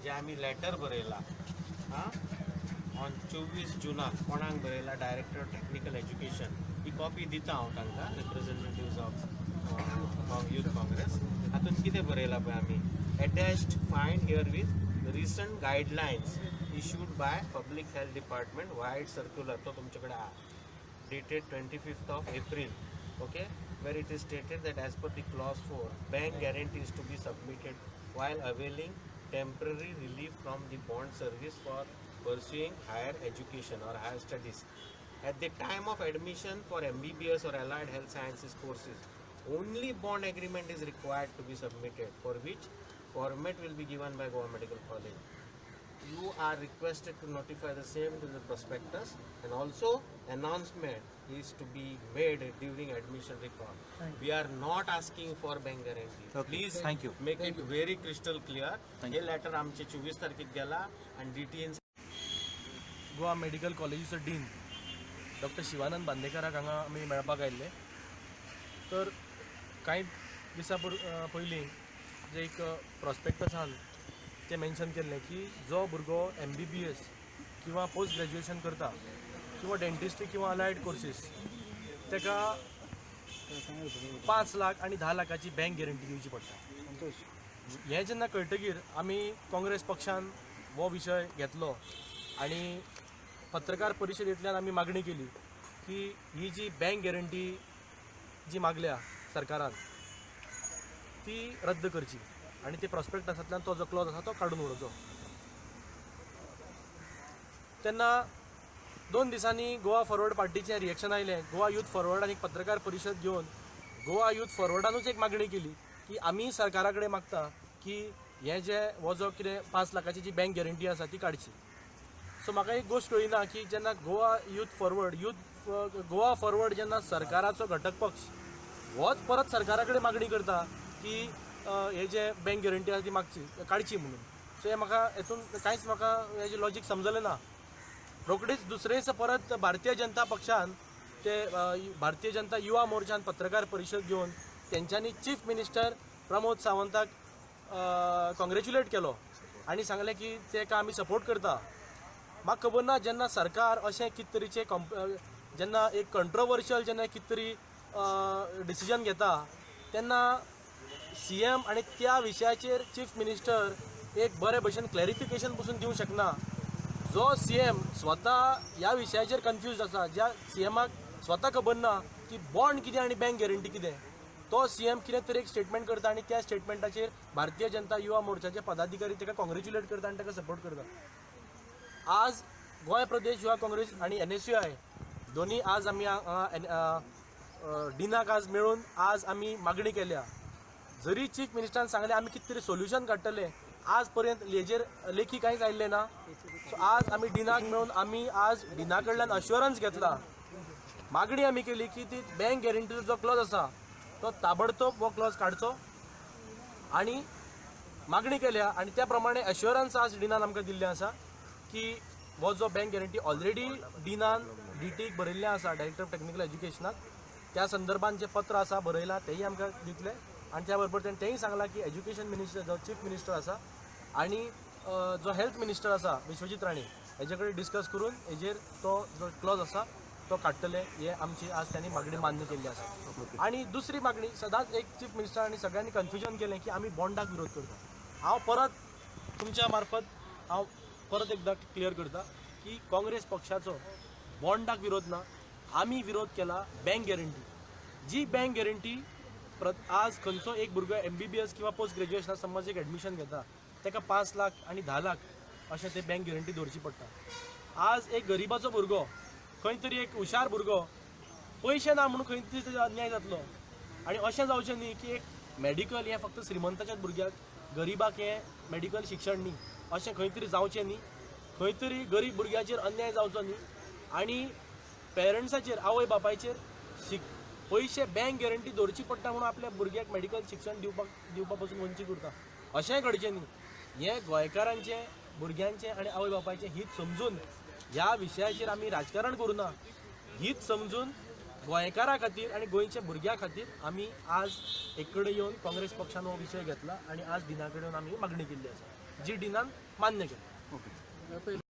जे आमी लॅटर बरयला आं ऑन 24 जुनाक कोणाक बरयला, डायरेक्टर टॅक्निकल एज्युकेशन. ही कॉपी दिता हांव तांकां, रिप्रेझेंटेटिव्स ऑफ यूथ काँग्रेस. हातून कितें बरयलां पळय आमी: "Attached find herewith recent guidelines issued by Public Health Department vide circular", तो तुमचे कडेन आहा, dated 25th of April, okay, where it is stated that as per the clause 4, bank guarantee is to be submitted while availing temporary relief from the bond service for pursuing higher education or higher studies. At the time of admission for MBBS or allied health sciences courses, only bond agreement is required to be submitted, for which format will be given by Goa Medical College. You are requested to notify the same to the prospectus and also announcement is to be made during admission record. We are not asking for bank guarantee. Okay. Please Thank you. Make it very crystal clear. Thank hey letter आमचे 24 तारखेक गेला आणि DTN Goa medical कॉलेजीचो dean doctor Shivanand बांदेकाराक हांगा आमी मेळपाक आयिल्ले. तर कांय दिसां पयलीं जे एक प्रॉस्पेक्टसान ते मेन्शन केल्लें की जो भुरगो एमबीबीएस किंवा पोस्ट ग्रॅज्युएशन करता किंवा डेंटिस्ट्री किंवा अलायड कोर्सीस, ताका 5 लाख आनी 10 लाखाची बँक गॅरंटी दिवची पडटा. हें जेन्ना कळटकीर आमी काँग्रेस पक्षान हो विशय घेतलो आनी पत्रकार परिशदेंतल्यान आमी मागणी केली की ही जी बँक गॅरंटी जी मागल्या सरकारान ती रद्द करची आनी ते प्रॉस्पेक्टसांतल्यान तो जो क्लॉज आसा तो काडून उडोवचो. तेन्ना 2 दिसांनी गोवा फॉरवर्ड पार्टीचें रिएक्शन आयलें. गोवा यूथ फॉरवर्डान एक पत्रकार परिशद घेवन गोवा यूथ फॉरवर्डानूच एक मागणी केली की आमी सरकारा कडेन मागता की हें जे हो जो कितें 5 लाखाची जी बँक गॅरंटी आसा ती काडची. सो म्हाका एक गोश्ट कळना की जेन्ना Goa youth forward youth Goa forward जेन्ना सरकाराचो घटक पक्ष होच परत सरकारा कडेन मागणी करता की हे जे बँक गॅरंटी आसा ती मागची, काडची म्हणून, सो हें म्हाका हेतून कांयच म्हाका हेजें लॉजीक समजलें ना. रोखडीच दुसरे दिसा परत भारतीय जनता पक्षान ते भारतीय जनता युवा मोर्चान पत्रकार परिशद घेवन तेंच्यांनी चीफ मिनिस्टर प्रमोद सावंताक कॉंग्रेच्युलेट केलो आनी सांगलें की तेका आमी सपोर्ट करता. म्हाका खबर ना, जेन्ना सरकार अशें कितें तरेचें जेन्ना एक कंट्रोवर्शियल जेन्ना कितें तरी डिसिजन घेता तेन्ना सीएम आनी त्या विशयाचेर चीफ मिनिस्टर एक बरे भशेन क्लॅरिफिकेशन पसून दिवंक शकना. जो सीएम स्वता ह्या विशयाचेर कन्फ्यूज आसा, ज्या सीएमाक स्वता खबर ना की बॉन्ड कितें आनी बँक गॅरंटी कितें, तो सीएम कितें तरी एक स्टेटमेंट करता आनी त्या स्टेटमेंटाचेर भारतीय जनता युवा मोर्चाचे पदाधिकारी ताका कॉंग्रेच्युलेट करता आनी ताका सपोर्ट करता. आज गोंय प्रदेश युवा काँग्रेस आनी एनएसयूआय दोनी आज आमी डिनाक आज मेळून आज आमी मागणी केल्या. जरी चीफ मिनिस्टरान सांगलें आमी कितें तरी सोल्युशन काडटले, आज पर्यंत हेजेर लेखी कांयच आयिल्लें ना. सो आज आमी डिनाक मेळून आमी आज डिना कडल्यान अश्युरन्स घेतला. मागणी आमी केली की ती बँक गॅरंटीचो जो क्लॉज आसा तो ताबडतोब हो क्लॉज काडचो आनी मागणी केल्या आनी त्या प्रमाणे अश्युरन्स आज डिनान आमकां दिल्लें आसा की हो जो बँक गॅरंटी ऑलरेडी डिनान डीटीक बरयल्लें आसा, डायरेक्टर ऑफ टॅक्निकल एज्युकेशनाक, त्या संदर्भान जें पत्र आसा बरयलां तेंय आमकां दितले. आनी त्या बरोबर तेणें तेंय सांगलां की एज्युकेशन मिनिस्टर जो चीफ मिनिस्टर आसा आनी जो हेल्थ मिनिस्टर आसा विश्वजीत राणे हेजे कडेन डिस्कस करून हेजेर तो जो क्लॉज आसा तो काडटले. हे आमची आज त्यांनी मागणी मान्य केल्ली आसा. आनी दुसरी मागणी, सदांच एक चीफ मिनिस्टर आनी सगळ्यांनी कन्फ्युजन केलें की आमी बॉन्डाक विरोध करता. हांव परत तुमच्या मार्फत हांव परत एकदां क्लियर करता की काँग्रेस पक्षाचो बॉन्डाक विरोध ना. आमी विरोध केला बँक गॅरंटी, जी बँक गॅरंटी आज खंयचो एक भुरगो एमबीबीएस किंवा पोस्ट ग्रॅज्युएशना समज एक एडमिशन घेता, ताका 5 लाख आनी 10 लाख अशें ते बँक गॅरंटी दवरची पडटा. आज एक गरिबाचो भुरगो, खंय तरी एक हुशार भुरगो पयशे ना म्हणून खंय तरी तेजो अन्याय जातलो आनी अशें जावचें न्ही की एक मेडिकल हें फक्त श्रीमंताच्याच भुरग्याक, गरिबाक हें मेडिकल शिक्षण न्ही, अशें खंय तरी जावचें न्ही. खंय तरी गरीब भुरग्याचेर अन्याय जावचो न्ही आनी पेरंट्साचेर, आवय बापायचेर पयशे बँक गॅरंटी दवरची पडटा म्हणून आपल्या भुरग्याक मेडिकल शिक्षण दिवपा पसून वंचीत उरता, अशेंय घडचें न्ही. हें गोंयकारांचें भुरग्यांचें आनी आवय बापायचें हीत समजून, ह्या विशयाचेर आमी राजकारण करूं ना, हीत समजून गोंयकारा खातीर आनी गोंयच्या भुरग्यां खातीर आमी आज एक कडेन येवन काँग्रेस पक्षान हो विशय घेतला आनी आज डिना कडेन येवन आमी मागणी केल्ली आसा. जी डिनान मान्य केली. ओके.